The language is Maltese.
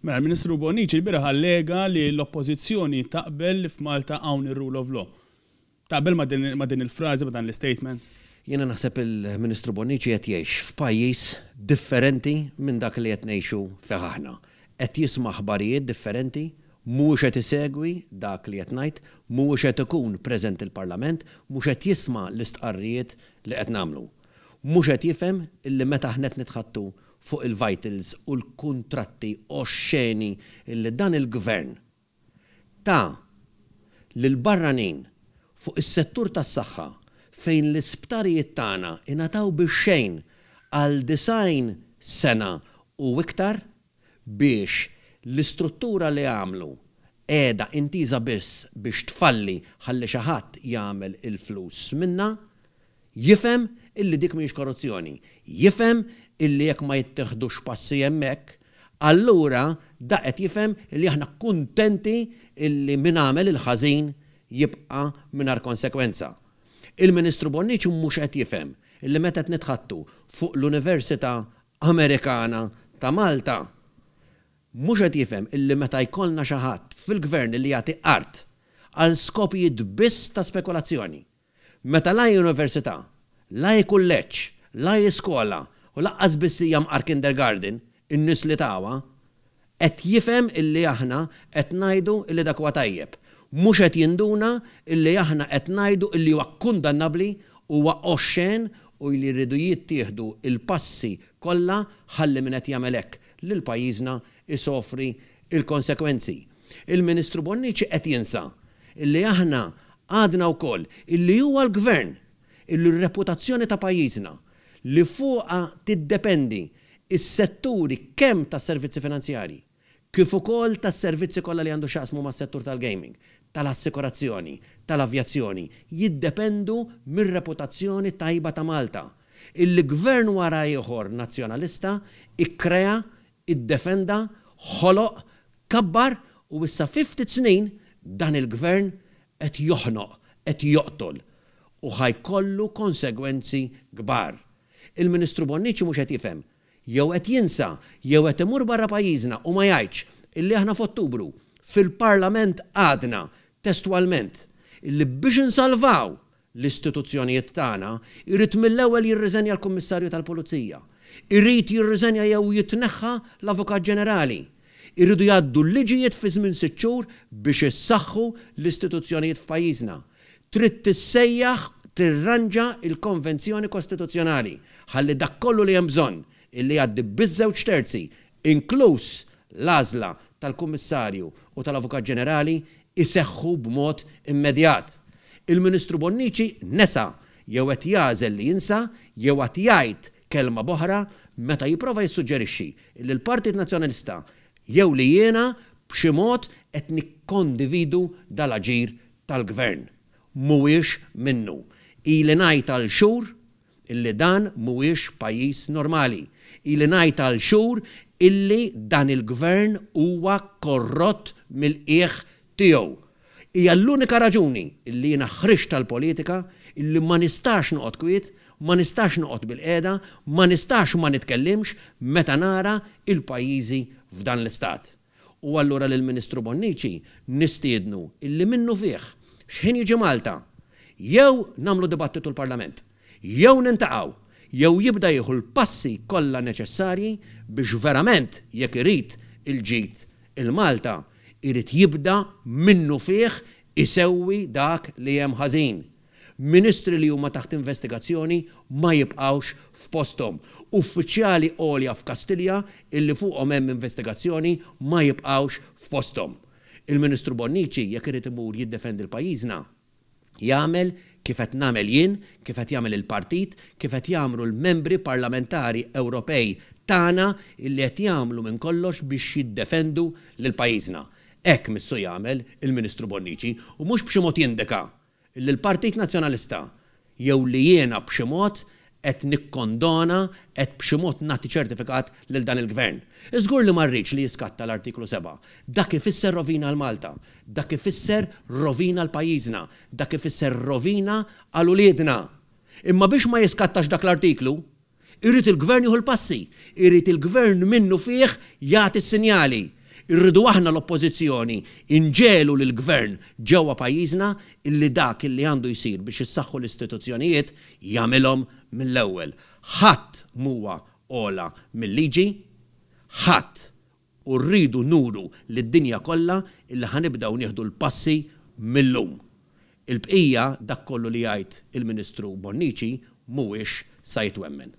Mela, l-Ministru Bonnici l-bieraħ allega li l-Oppożizzjoni taqbel li f'Malta hawn ir-rule of law. Taqbel ma' din ma' din il-frażi, ma' dan l-istatement? Jiena naħseb il-Ministru Bonnici qed jgħix f'pajjiż differenti minn dak li qed ngħixu fih aħna. Qed jisma' aħbarijiet differenti, mhuwiex qed isegwi dak li qed ngħid, mhuwiex qed ikun preżenti l-Parlament, mhux qed jisma' l-istqarrijiet li qed nagħmlu. Mhux qed jifhem illi meta aħna qed nitħaddtu fuq il-vitals u l-kuntratti oxxeni illi dan il-Gvern ta lill-barranin fuq is-settur tas-saħħa fejn l-isptarijiet tagħna ingħataw bix-xejn għal 90 sena u iktar biex l-istruttura li għamlu qiegħda intiża biss biex tfalli ħalli xi ħadd jagħmel il-flus minnha, jifhem illi dik mhijiex korruzzjoni. Jifhem illi jekk ma jittiħdux passi hemmhekk, allura da qed jifhem illi aħna kuntenti illi min għamel il-ħażin jibqa' mingħajr konsekwenza. Il-Ministru Bonnici mhux qed jifhem illi meta qed nitħaddtu fuq l-Università Amerikana ta' Malta, mhux qed jifhem illi meta jkollna xi ħadd fil-Gvern illi jagħti art għal skopijiet biss ta' spekulazzjoni, meta la hi università, la hi kulleġġ, la hi skola u laqqas biss hija mqar kindergarten, in-nies li tawha, qed jifhem illi aħna qed ngħidu illi dak huwa tajjeb. Mhux qed jinduna illi aħna qed ngħidu illi huwa kundannabbli, huwa oxxen u li jridu jittieħdu l-passi kollha ħalli min qed jagħmel hekk lil pajjiżna jsofri l-konsekwenzi. Il-Ministru Bonnici qed jinsa illi aħna għadna wkoll illi huwa l-Gvern illi r-reputazzjoni ta' pajjiżna li fuqha tiddependi s-setturi kemm tas-servizzi finanzjarji kif ukoll tas-servizzi kollha li għandu x'jaqsmu mas-settur tal-gaming, tal-assikurazzjoni, tal-avjazzjoni, jiddependu mir-reputazzjoni tajba ta' Malta, illi Gvern wara ieħor Nazzjonalista ikkrea, iddefenda, ħoloq, kabbar u issa fi ftit snin dan il-Gvern qed joħnoq, qed joqtol u ħa jkollu konsegwenzi kbar. Il-Ministru Bonnici mhux qed jifhem, jew qed jinsa, jew qed imur barra pajjiżna u ma jgħidx illi aħna f'Ottubru, fil-Parlament għadna, testwalment, illi biex insalvaw l-istituzzjonijiet tagħna, irid mill-ewwel jirriżenja l-Kummissarju tal-Pulizija, irid jirriżenja jew jitneħħa l-Avukat Ġenerali, iridu jgħaddu liġijiet fi żmien sitt xhur biex issaħħu l-istituzzjonijiet f'pajjiżna. Trid tissejjaħ tirranġa l-Konvenzjoni Kostituzzjonali ħalli dak kollu li hemm bżonn illi jgħaddi biż-żewġ terzi, inkluż l-għażla tal-Kummissarju u tal-Avukat Ġenerali, iseħħu b'mod immedjat. Il-Ministru Bonnici nesa jew qed jagħżel li jinsa jew għad jgħid kelma b'oħra meta jipprova jissuġġerixxi illi l-Partit Nazzjonalista jew li jiena b'xi mod qed nikkondividu dal-aġir tal-Gvern. Mhuwiex minnu. Ili ngħid għal xhur illi dan mhuwiex pajjiż normali. Ili ngħid għal xhur illi dan il-Gvern huwa korrott mill-qiegħ tiegħu. Hija l-unika raġuni illi jiena ħriġt għall-politika, illi ma nistax noqgħod kwiet, ma nistax noqgħod bilqiegħda, ma nistax ma nitkellimx meta nara il-pajjiżi f'dan l-istat. U allura lill-Ministru Bonnici nistiednu illi minnufih, x'ħin jiġi Malta, jew nagħmlu dibattitu l-Parlament, jew nintaqgħu, jew jibda jieħu l-passi kollha neċessarji biex verament jekk irid il-ġid 'il Malta, irid jibda minnufih isewwi dak li hemm ħażin. Ministri li huma taħt investigazzjoni ma jibqgħux f'posthom. Uffiċjali għolja f'Kastilja illi fuqhom hemm investigazzjoni ma jibqgħux f'posthom. Il-Ministru Bonnici jekk irid imur jiddefendi l-pajjiżna, jagħmel kif qed nagħmel jien, kif qed jagħmel il-partit, kif qed jagħmlu l-membri parlamentari Ewropej tagħna illi qed jagħmlu minn kollox biex jiddefendu lil pajjiżna. Hekk missu jagħmel il-Ministru Bonnici u mhux b'xi mod jindika li l-Partit Nazzjonalista jew li jiena b'xi mod qed nikkondona, qed b'xi mod nagħti ċertifikat lil dan il-Gvern. Żgur li ma rridx li jiskatta l-Artiklu 7. Dak ifisser rovina għal Malta. Dak ifisser rovina għal pajjiżna. Dak ifisser rovina għal uliedna. Imma biex ma jiskattax dak l-artiklu, Irid il-Gvern jieħu l-passi. Irid il-Gvern minnufih jagħti s-sinjali. Irridu aħna l-Oppożizzjoni nġegħlu lill-Gvern ġewwa pajjiżna illi dak illi għandu jsir biex issaħħu l-istituzzjonijiet jagħmilhom mill-ewwel. Ħadd m'huwa ogħla mil-liġi, ħadd u rridu nuru lid-dinja kollha illi ħa nibdew nieħdu l-passi mil-lum. Il-bqija dak kollu li jgħid il-Ministru Bonnici mhuwiex sa jitwemmen.